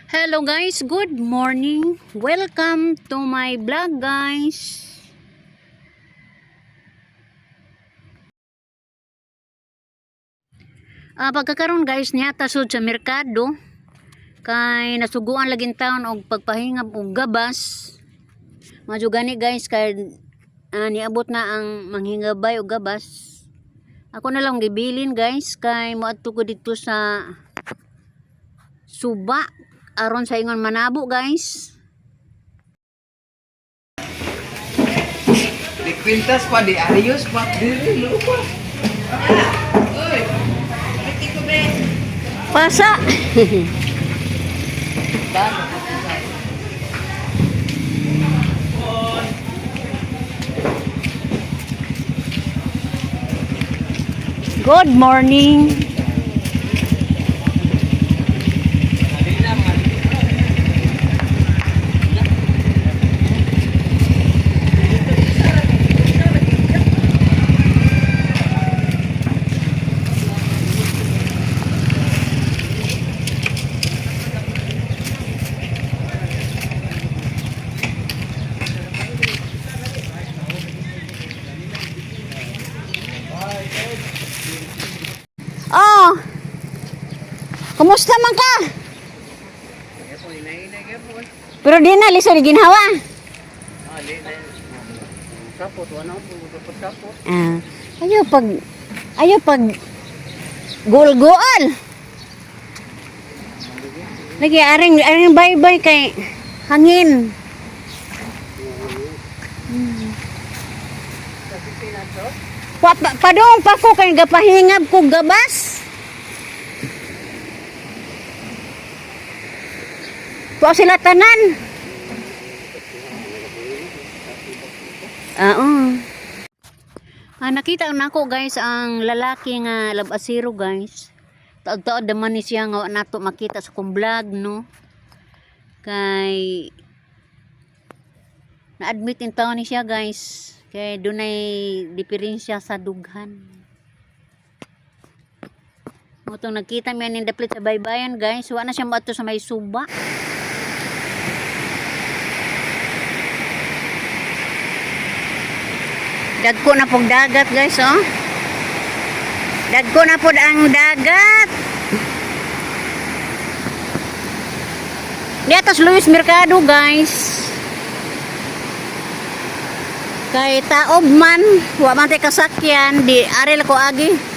Hello guys, good morning. Welcome to my vlog, guys. Pagkakaroon guys, niya tasod sa merkado kay nasuguan laging taon og pagpahingab og gabas. Madyo gani guys kay niabot na ang manghingabay og gabas. Ako na lang gibilin guys kay moadto ko didto sa suba aron sa ingon manabo, guys. Di kwintas pa, di Arius pa, di lupa. Pasa. Good morning. Oh. Kumusta man ka? Pero di na lisod ginhawa. Sapot, wala ko sapot. Ayaw pag gol-goal. Lagi aring aring bye-bye kay hangin. Padong pa ko kay gapahingab ko gabas. Tuwa sila tanan. Oo. Nakita nako guys ang lalaki nga labasiro, guys. Taod-taod naman ni siya nga wa nato makita sa kong vlog, no. Kay na-admit in taon ni siya, guys. Kay dunay diferensya sa dughan. Mutong nagkita mi aning daplit sa baybayan, guys. Wa na siya moadto sa may suba. Dagko na pog dagat, guys, oh. Dagko na pod ang dagat. Diatos Luis Mercado, guys. Kay taob man, wa man tay kasakyan, di aril ko agi.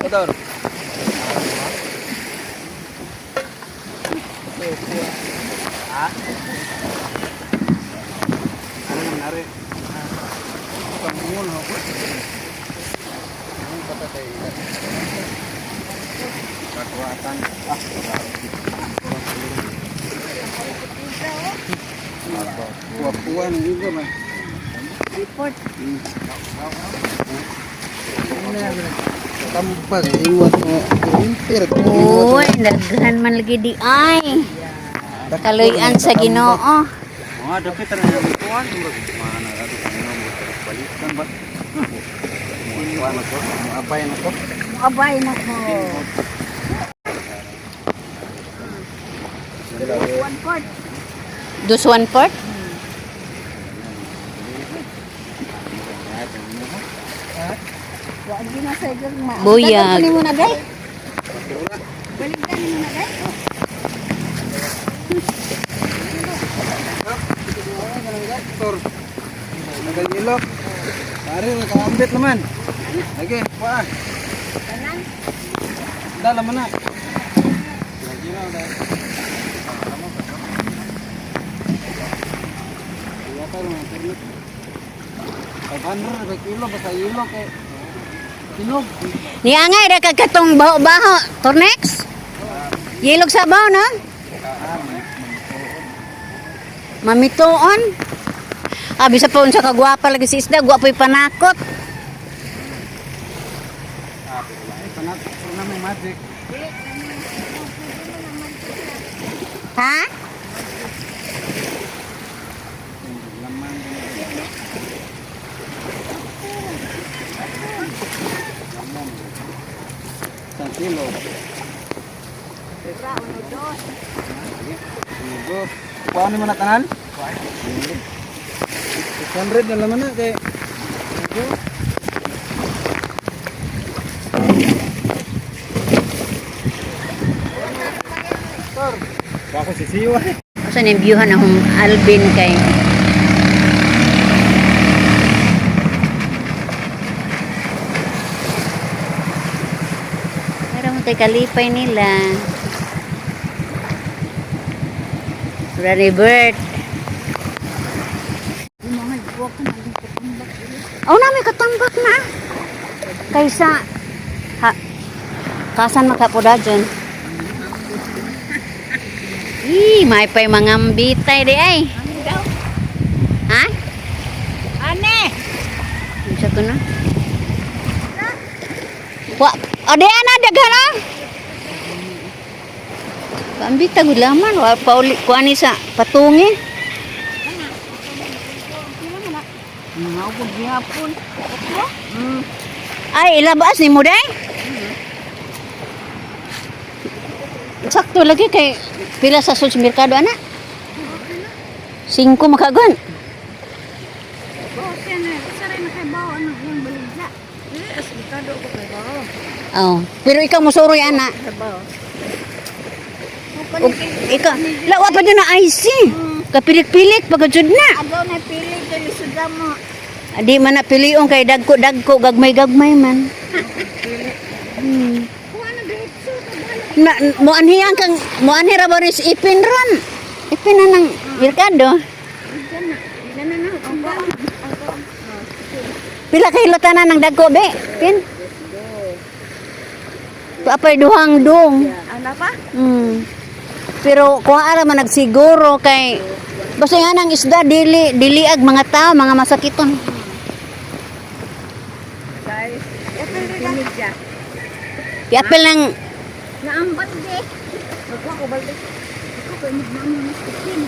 Motor. Ha? Ano naman ari? Pangungon ako. Anong patatay? Kakuatan. Ah. Kuwa-kuwa ng iba ba? Report. Tampas, ingot mo. Pero Uy, daghan man lagi di ay. Kaluy-an sa Ginoo. Mga dapat na yung kuwan, murag mana ra to kung mo balikan ba. Kuwan na ko, abay na ko. Abay na ko. Dus one part? Buyag. Tor. Nagalilok. Pare, nakaambit naman. Lagi, pa. Dala mo na. Lagi na, dala. Patay mo ang 500 kay kilo basta ilo kay tinog. Niangay ra kag katong baho-baho. Tornex? Yelog sabaw no? Mamituon. Ah, bisa pa unsa ka gwapa lagi si isda, gwapo'y panakot. Ay panat na may magic. Ha? Laman. Laman. Isang kilo. Uno, dos. Kuhaan mo na kanal? 600 na laman na kay. Ako sisiwa. Asa ni viewhan akong Alvin kay Pero mo kay kalipay nila. Ready bird. Oh, na may katambak na. Kaysa ha kasan makapoda dyan? Ih, may pa'y mga ambitay di ay. Ha? Ane! Unsa ko na? Wa, ade ana daghan ah. Paambita gud laman wa pauli kuani sa patungi. Mga gihapon. Ay, ilabas ni mo day. Sakto lagi kay pila sa sul sa merkado ana? Singko makagon. Okay na, sa rin kay bawo ano yung baligya. Eh, aslikado ko kay bawo. Oh, pero ikaw musuroy ana. Kay bawo. Ug ikaw, lawa pa dyan na IC. Kapilik-pilik pagka jud na. Agaw na pili kay suda mo. Di man na pilion kay dagko-dagko gagmay-gagmay man. Kuha na diretso ka Na moanhiyan kang moanhi ra ba rin si ipin ron. Ipin na ng merkado. Diyan na. Diyan na na. Ang bawo. Pila kay tanan ng dagko be? Pin. Apay duhang dong. Ana pa? Pero kung ara man nagsiguro kay basta nga nang isda dili diliag mga tao, mga masakiton. Guys, epil rin ka. Piapil ng Naambat di. Magkuha ko balde. Ako kay magmamo na ipin.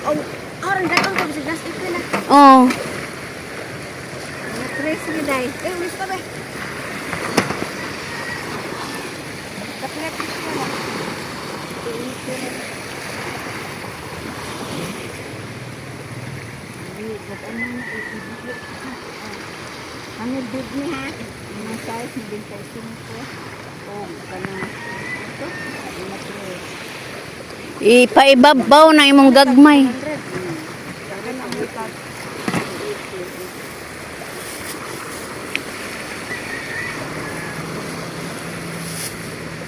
Oh, oh, aron daton ko sa gas ipin na. oh, Mga tres ni day. Eh, ulis pa ba? Kapila ko na. Ano big ni ha? Mga size ni 25. Oh, kanang ito. Mga tres. ipaibabaw na imong gagmay. 100. Dagan ang hikap.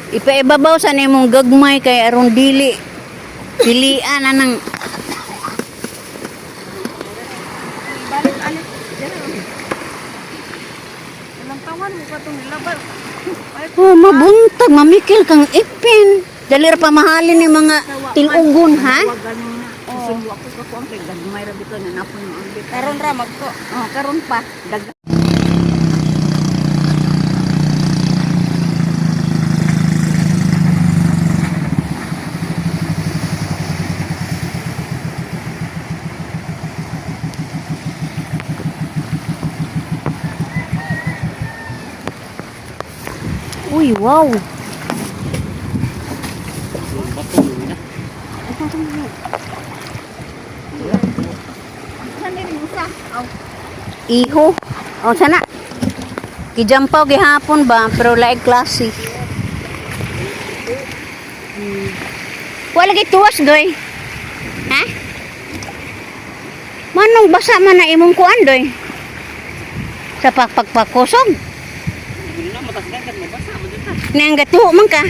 Ipaibabaw sa imong gagmay kay aron dili pilian na ng Balik alik. Diyan. Ilang tawan mo pa itong nilabal. Oh, mabuntag, mamikil kang ipin. Dali ra pa mahalin ni mga tilugon, ha? Wag ganun na. Susubo ako sa kuang kay gagmay ra bitaw na napon mo ang bitaw. Karon ra magko. Oh, karon pa. Dag Uy, wow. Saan din usa? Aw. Iho. O, sana. Gijampaw gihapon ba, pero laig klase. Wala lagi tuwas, doy. Ha? Manong basa man na imong kuan, doy? Sa pagpagpakusog. Nang gatuo man ka.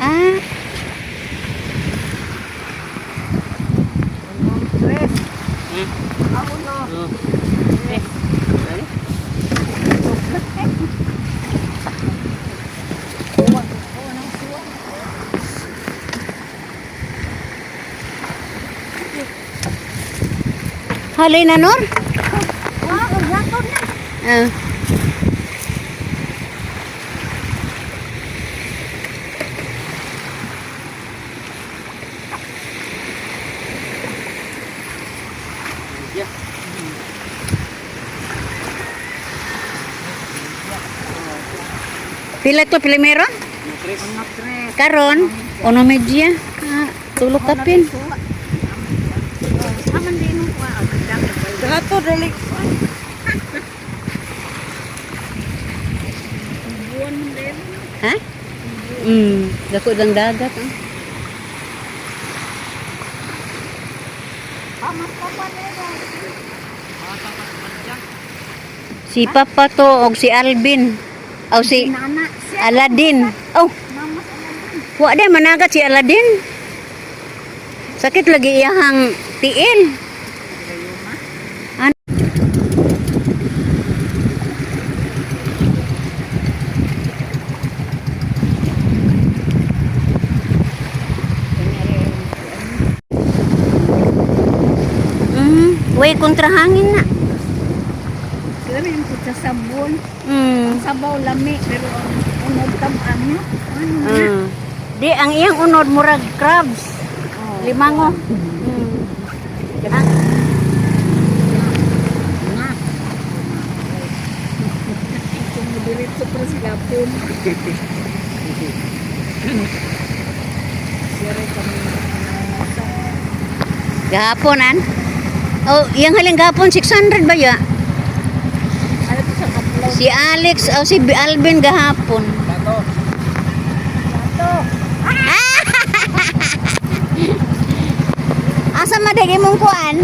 Ah. Halay na, Nor? Wow, rato na. Ah. Yeah. Pila to, pila meron? Tres. Mga tres. Karon, uno media. Ah, tulok kapin. Aman din mo kuha. Dato dali. Buwan man din. Ha? Dako lang dagat. Ah. Pamas pa pa nila. Si Papa to og si Alvin. O si Nana. Siya. Aladdin. Oh, Mamas Aladdin. wa di managat si Aladdin. Sakit lagi iyahang tiil. An Way kontra hangin na. Sila may sa sabon. Ang sabaw lami pero ang unod tam-ang no. Ano na? Di ang iyang unod murag crabs. Oh. Limango. Na. Kung diretso pa sila po. Sire kami sa Gahapon an. Oh, iyang halin gahapon 600 ba ya? ano to sa katlo. Si Alex o si Alvin gahapon. Dato. Plato. Asa madag imong kuan?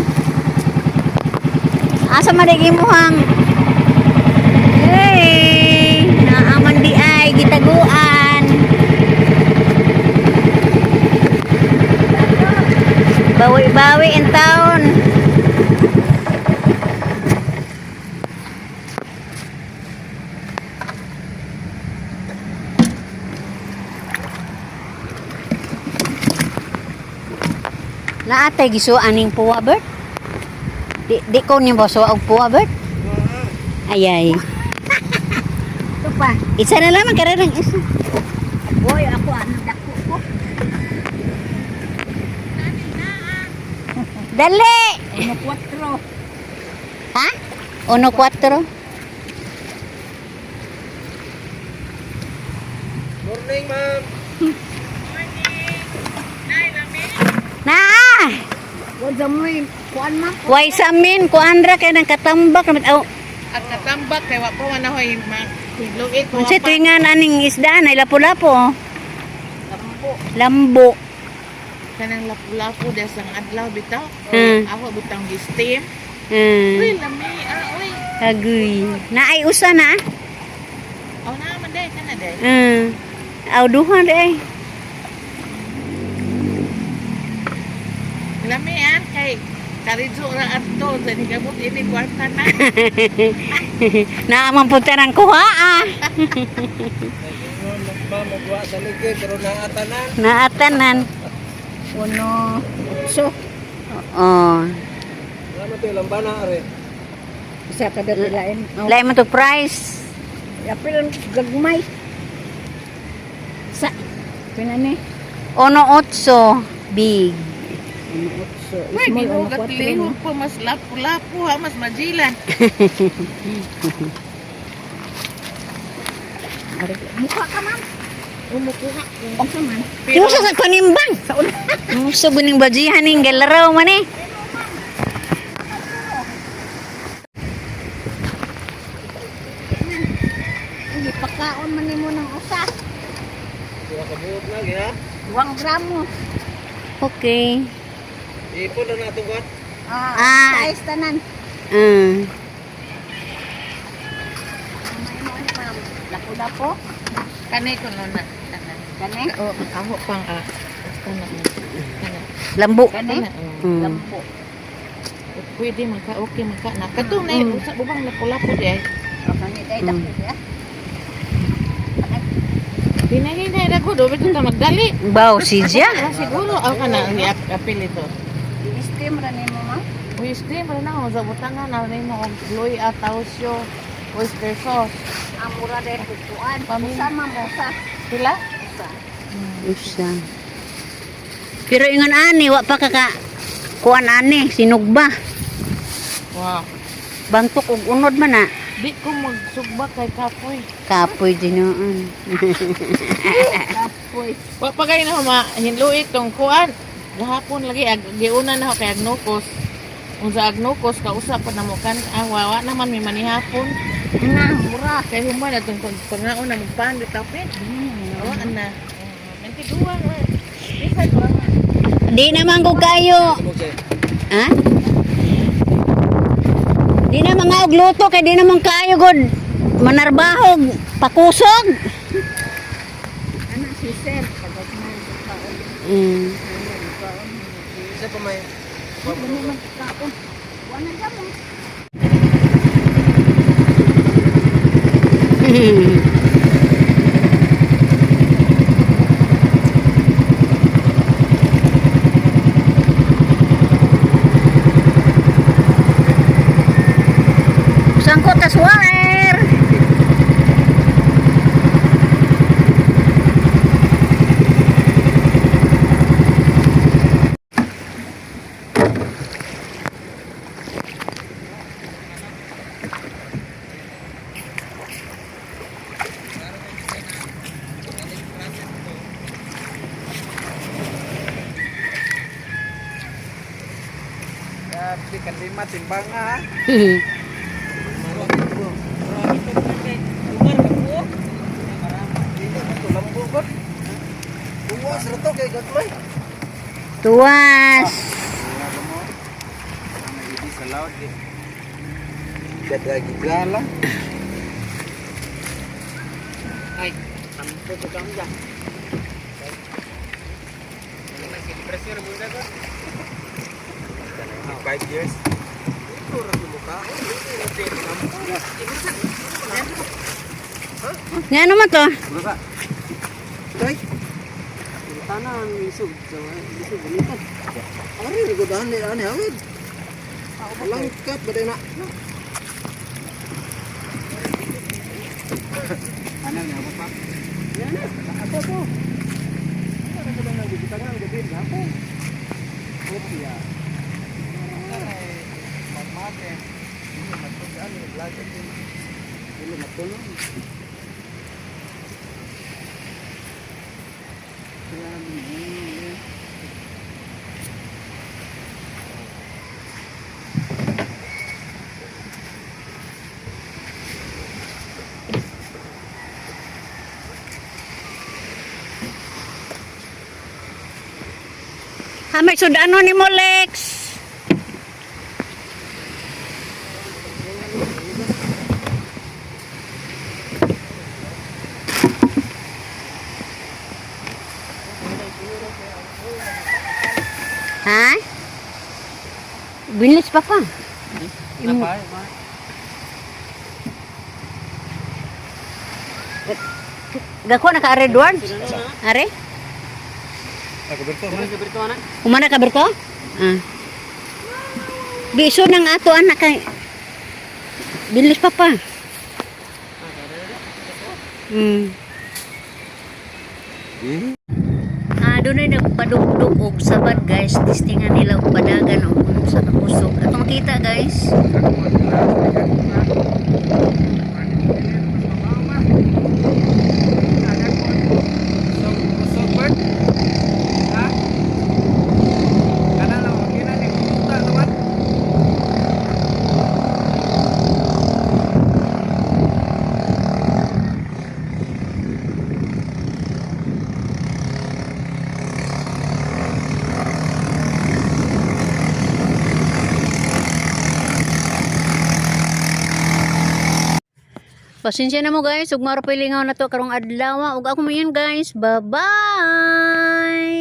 Asa madag imuhang? Hey, naaman di ay gitaguan. Bawi-bawi in town. Naatay giso aning puwa, Bert? Di ko ni boso og puwa, Bert? Ayay. Ito pa. Isa na lamang karerang isa. Boy, ako ano dako ko. Dali! Uno kwatro. Ha? Uno kwatro. Morning, ma'am. Naa! Wa jamoy kuan ma. Way sa amin, kuandra kay nang katambak. Oh, Ang katambak kay wa pa man ahoy ma luit ko. unsa tuwingan aning isda na lapo-lapo. Oh. Lambo. Lambo. Kanang lapu-lapu des ang adlaw bitaw. Ako butang gi-steam. Uy, lami ah uy. Agoy. Naay usa na. Aw na man day kana day. Aw duha di ay. Lami ah kay karidso ra adto sa nigabot ini kwarta na. Naaman po tarang kuha ah. Ma'am, magwa sa ligid pero naatanan. Naatanan. Uno otso. Oh. Ano to lambana are? Isa ka datilain. Oh. Lain man to price. Yapil gagmay. Sa pinani. Uno otso. Big. Uno otso. Uy, Small uno gihugat kwatro. lihok pa mas lapu-lapu ha mas majilan. Mukha ka ma'am. Umukuha. Unsa man? Pero sa panimbang. Sa una. Musa buning bajihan ning galaraw man eh. Hindi pakaon man nimo ng usa. Duha ka buot na gyud. 2 gramo. Okay. Ipon na nato kuan. Ah, Ah. size tanan. May mo ni ma'am. Lapo-lapo. Kanay ko no na. Kana. Kani? Oh, ako pang ah. Kana. Kana. Lambo. Kani? Kana. Oh. Lampo. Pwede man ka, okay man ka na. Katong na usa bubang lapu-lapu di ay. O kani day dako ya. Hinahinay na ko do bitaw ta magdali. Baw si Jia. Ah, siguro aw kana ang apil ito. I-steam ra nimo ma'am. Uy, steam rin ako. Sa butangan, na rin mo og luy at tausyo, oyster sauce. Ang mura dahil kukuan. Pamin- Usa man mo sa. Pila? Usa. Usa. Pero ingon ani wa pa kaka kuan ani sinugba. Wow. Bantok og unod man na. Di ko magsugba kay kapoy. Kapoy dinuon. Kapoy. Wa pa kayo na mahinluit tong kuan. Gahapon lagi ag giuna na ako kay Agnocos. Unsa Agnocos kausap pa na mo kan ah, wa naman may manihapon. Na, mura. Kay human atong pagpangaon na magpan bitaw pin. Wa na. 22 wa. Bisan wa. Di naman ko kayo. Ha? Di na mga og luto kay di naman kayo god manarbahog pakusog. Ana si sir. Pagkakman sa kaon. Kaon. Isa pa may Dili man kaon. Wala na mo. Sangkot tas wire. Grabe, kalima, timbang ah. Tuwas ra to kay gagmay. Tuwas. Wala mo. Ang hindi sa loud eh. Gada gigala. Ay, ampo ko kam ja. 5 years. Ito ra mo ka. Nga naman to? Bro ka. Tay. Tanan isog sa isog balikan. Ari ra gud ani ani awid. Langkat ba na? Ano niya mo pa? Ako to. Ano ra nang gibutangan gabi gapon. Kopya. Magmate. Dili matulog ani vlogger din. Dili matulog. Grabe. Ha, may sudano ni mo, Lex. Ha? Binlis pa pa. Gako na ka Are Edward? Are? Kaberto man. Kumana ka berto? Ah. Biso nang ato anak kay Bilis pa pa. Ah, doon ay nagpadugdug og sabad guys. Testingan nila og padagan og unsa ka kusog. Ato makita guys. Pasensya na mo guys, ug maro pilingaw na to karong adlaw. Ug ako mo yun guys. Bye-bye.